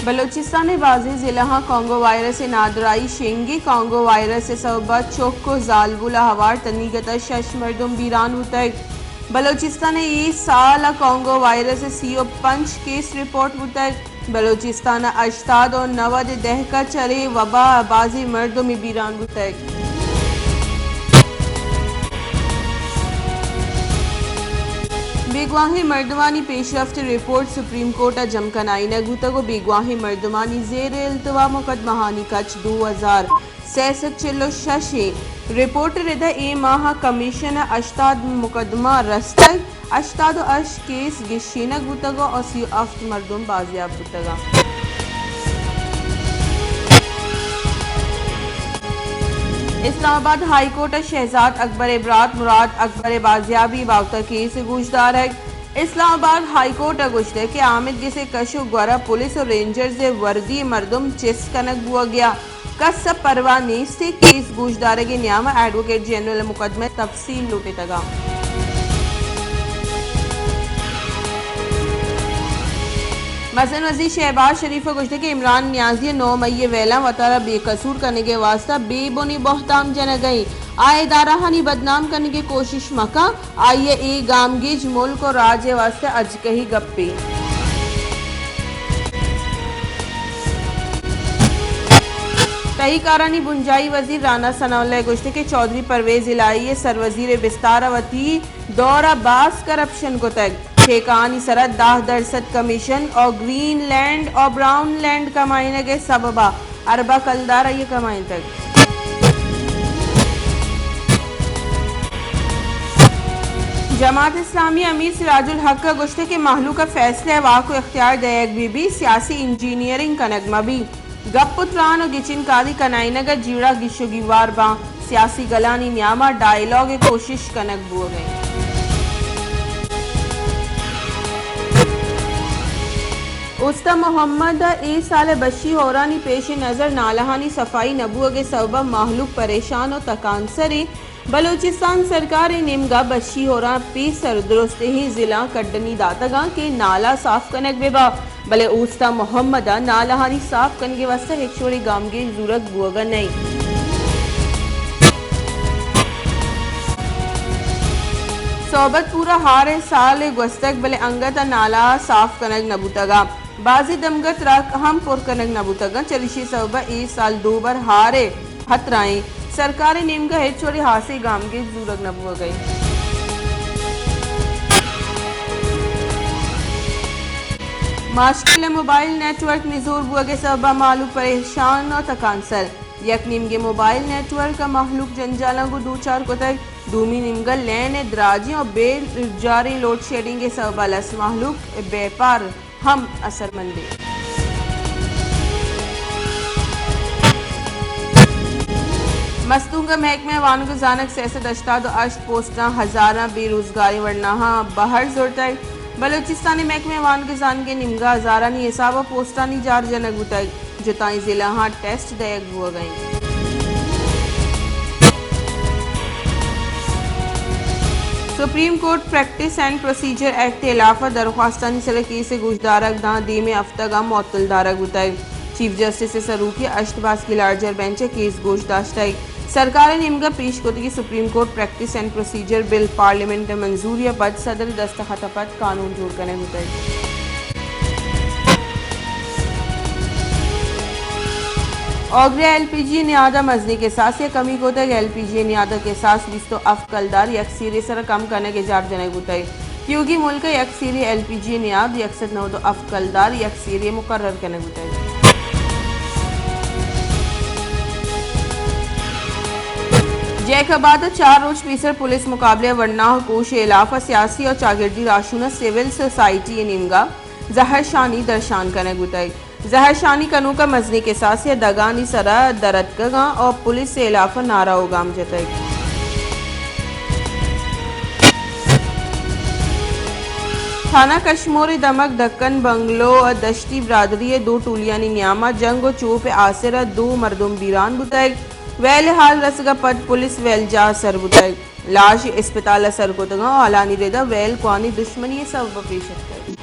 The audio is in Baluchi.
بلوچستان ءِ بازیں ضلعاں کانگو وائرس ءِ نادراہی شنگ ءَ، کانگو وائرس ءِ سبب ءَ چک ءُ زالبول ءَ ہوار تنیگت ءَ شش مردم بیران بوتگ۔ بلوچستان ءَ اے سال ءَ کانگو وائرس ءِ سی ءُ پنچ کیس رپورٹ بوتگ۔ بلوچستان ءَ ہشتاد ءُ نود ءِ دہک ءَ چرے وبا ءَ بازیں مردمے بیران بوتگ۔ بیگواہیں مردمانی پیشرفت ءِ رپورٹ سپریم کورٹ ءَ جم کنائینگ بوتگ ءُ بیگواہیں مردمانی زیر التوا مقدمہانی کچ دو ہزار سئے سد چل ءُ شش ایں۔ رپورٹ ءِ رد ءَ اے ماہ ءَ کمیشن ءَ ہشتاد مقدمہ رستگ، ہشتاد ءُ ہشت کیس گیشینگ بوتگ ءُ سی ءُ ہفت مردم بازیاب بوتگ اَنت۔ اسلام آباد ہائی کورٹ ءَ شہزاد اکبر ءِ برات مراد اکبر ءِ بازیابی بابت ءَ کیس ءِ گوشدارگ۔ اسلام آباد ہائی کورٹ ءَ گوشتگ کہ آمید گس ءِ کش ءُ گور ءَ پولیس ءُ رینجرز ءِ وردی ءِ مردم چست کنگ بوگ ءَ اَت، کس ءَ پرواہ نیست اِنت۔ کیس گوشدارگ ءِ نیام ءَ ایڈووکیٹ جنرل ءَ مقدمہ ءِ تفصیل لوٹتگ اَنت۔ مزن وزیر شہباز شریف ءَ گوشتگ کہ عمران نیازی ءَ نو مئی ءِ ویلاں وتارا بے قصور کنگ ءِ واستہ بے بنی بہتام جنگ ءَ اِنت، آ ادارہانی بدنام کنگ ءِ کوشش مہ کنت۔ آئی ءِ اے گامگیج ملک ءُ راج ءِ واستہ اجکہی گپے۔ تہی کارانی بنجاہی وزیر رانا ثناء اللہ ءَ گوشت کہ چوہدری پرویز الہی ءِ سروزیر ءِ بستار ءَ وتی دور ءَ باز کرپشن کتگ۔ ٹھیکہانی سرا دہ درسد کمیشن ءُ گرین لینڈ ءُ براؤن لینڈ کمائینگ ءِ سبب ءَ ارباں کلدار آئی ءَ کمائینتگ۔ جماعت اسلامی ءِ امیر سراج الحق ءَ گوشتگ کہ مہلوک ءَ فیصلہ ءِ واک ءُ اختیار دئیگ بہ بیت، سیاسی انجینئرنگ کنگ مہ بیت۔ گپ ءُ تران ءُ گچین کاری کنائینگ ءَ جیڑہ گیش ءُ گیوار باں، سیاسی گلانی نیام ءَ ڈائیلاگ ءِ کوشش کنگ بوگ ءَ اِنت۔ اوستہ محمد ءَ اے سال ءِ بشی ہورانی پیش نظر نالہانی صفائی نہ بوگ ءِ سبب ءَ مہلوک پریشان ءُ تکانسر اِنت۔ بلوچستان سرکار ءِ نیمگ ءَ بشی ہور ءَ پیسر درستیں ضلعاں کڈنی داتگ اَنت کہ نالہ صاف کنگ بہ بات، بلے اوستہ محمد ءَ نالہانی صاف کنگ ءِ واستہ ہچ وڑیں گامگیج زورگ بوگ ءَ نہ اِنت۔ صحبت پور ءَ ہار ءِ سال ءِ گوستگ، بلے انگت ءَ نالہ صاف کنگ نہ بوتگ اَنت۔ بازیں دمگ ءَ تراک ہم پر کنگ نہ بوتگ اَنت، چریشی ءِ سبب ءَ اے سال دوبر ہار ءِ ہترہ ایں۔ سرکار ءِ نیمگ ءَ ہچ وڑیں ہاسیں گامگیج زورگ نہ بوگ ءَ اِنت۔ ماشکل ءِ موبائل نیٹ ورک نزور بوگ ءِ سبب ءَ مہلوک پریشان ءُ تکانسر۔ یک نیمگے موبائل نیٹ ورک ءَ مہلوک جنجالاں گوں دوچار کتگ، دومی نیمگ ءَ لین ءِ دراجیں ءُ بے جاریں لوڈ شیڈنگ ءِ سبب ءَ لس مہلوک ءِ بیپار ہم اثرمندیں۔ مستونگ ءَ محکمہ وانگ ءُ زانگ سئے سد ہشتاد ءُ ہشت پوسٹاں ہزاراں بے روزگاریں ورناہاں بہر زرتگ۔ بلوچستان ءِ محکمہ وانگ ءُ زانگ ءِ نیمگ ءَ ہزارانی حساب ءَ پوسٹانی جار جنگ بوتگ۔ جتائیں ضلعاں ٹیسٹ دئیگ بوگ ءَ اِنت۔ Supreme court practice and procedure act ءِ ہلاف ءَ درخواستانی سر ءَ کیس ءِ گوشدارگ داں دیمے ہفتگ ءَ معطل دارگ بوتگ۔ چیف جسٹس ءِ سروکی ءَ ہشت باسکی لارجر بینچ ءَ کیس گوش داشتگ۔ سرکار ءِ نیمگ ءَ پیش کتگیں supreme court practice and procedure bill parliament ءِ منظوری ءَ پد صدر ءِ دستخط ءَ پد قانون جوڑ کنگ بوتگ۔ اوگرہ ءَ ایل پی جی ءِ نیاد ءَ مزنیں کساسے ءَ کمی کتگ۔ ایل پی جی ءِ نیاد ءِ کساس بیست ءُ ہفت کلدار یک سیرے ءِ سر ءَ کم کنگ ءِ جار جنگ بوتگ۔ تیوگیں ملک ءَ یک سیرے ایل پی جی ءِ نیاد یک سد نود ءُ ہفت کلدار یک سیرے ءَ مقرر کنگ بوتگ۔ جیکب آباد ءَ چار روچ پیسر پولیس مقابلہ ءَ ورناہ کوش ءِ ہلاف ءَ سیاسی ءُ چاگردی راہشون ءَ سول سوسائٹی ءِ نیمگ ءَ زہرشانی درشان کنگ بوتگ۔ زہرشانی کنوکاں مزنیں کساسے ءَ دگانی سر ءَ در اتکگ اَنت ءُ پولیس ءِ ہلاف ءَ نعرہ ءُ گام جتگ۔ تھانہ کشمور ءِ دمگ ڈکن بنگلو ءَ دشتی برادری ءِ دو ٹولیانی نیام ءَ جنگ ءُ چوپ ءِ آسر ءَ دو مردم بیران بوتگ۔ ویل ءِ ہال رسگ ءَ پد پولیس ویل جاہ ءَ سر بوتگ۔ لاش اسپتال ءَ سر کتگ اَنت ءُ ہالانی رد ءَ ویل کوہنیں دشمنی ءِ سبب ءَ پیش اتکگ۔